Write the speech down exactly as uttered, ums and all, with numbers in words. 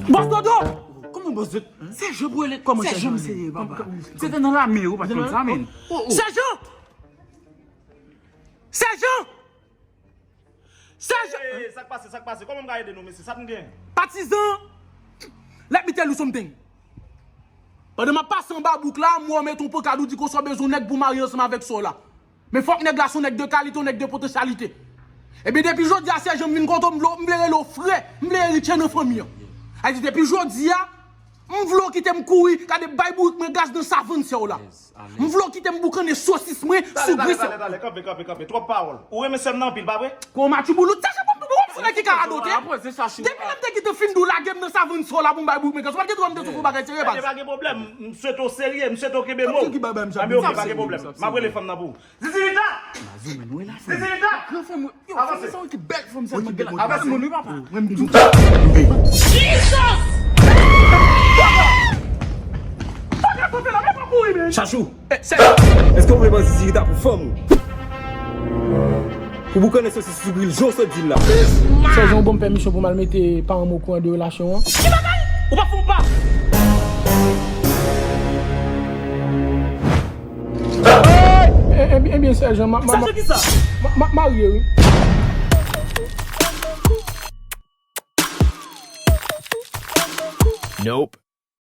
Bòs Dodo! Kòman Bòs Dodo? Sèjan pou rele. Kòman Sèjan? Sèjan misye ye, papa? Se te nan lame, ou pa t konn sa, men. Sèjan! Sèjan! Sèjan! Sa k pase, sa k pase? Kòman m ka ede nou, mesye? Sa n gen? Patizan! Let me tell you something. Pandan m ap pase anba bouk la, m wè yo mete yon pankad ou di ke w bezwen yon nèg pou marye ansanm avèk sè w la. Men fòk nèg la se yon nèg de kalite, yon nèg de potansyalite. Ebyen, depi jodi a, Sèjan, m vin kote w, m vle, m vle rele w frè, m vle eritye nan fanmi an. Sa vle di, depi jodi a, m vle w kite m kouri, gade bay bourik mwen gaz nan savann sè w la. M vle w kite m boukannen sosis mwen sou gri sè w. Talè, talè, talè, kanpe, kanpe, kanpe. Twòp pawòl. Ou renmen sè m nan anpil, pa vre? Kou Matiboulout, Sèjan, bon, bon, bon, se nèg ki ka radote. Depi lè m te kite fin di w lage m nan savann sè w la pou m bay bourik mwen gaz, ou pa t gen dwa m te sou bagay serye, baz. Ebyen, pa gen pwoblèm. M swete w serye, m swete w kenbe mo w. Anben, oke, pa gen pwoblèm. M ap rele fanm nan pou ou. Zizilita! Zizilita! Avanse! Avanse! Jesus! Chachou! Èske w vle pran Zizilita pou fanm ou? Pou boukannen sosis sou gri l, jan w sot di l la. Sèjan, ou ban m pèmisyon pou m al mete paran m okouran de relasyon an? Ki bagay? Ou pa fè yon pa! Ebyen, Sèjan, m ap marye, wi. Nope.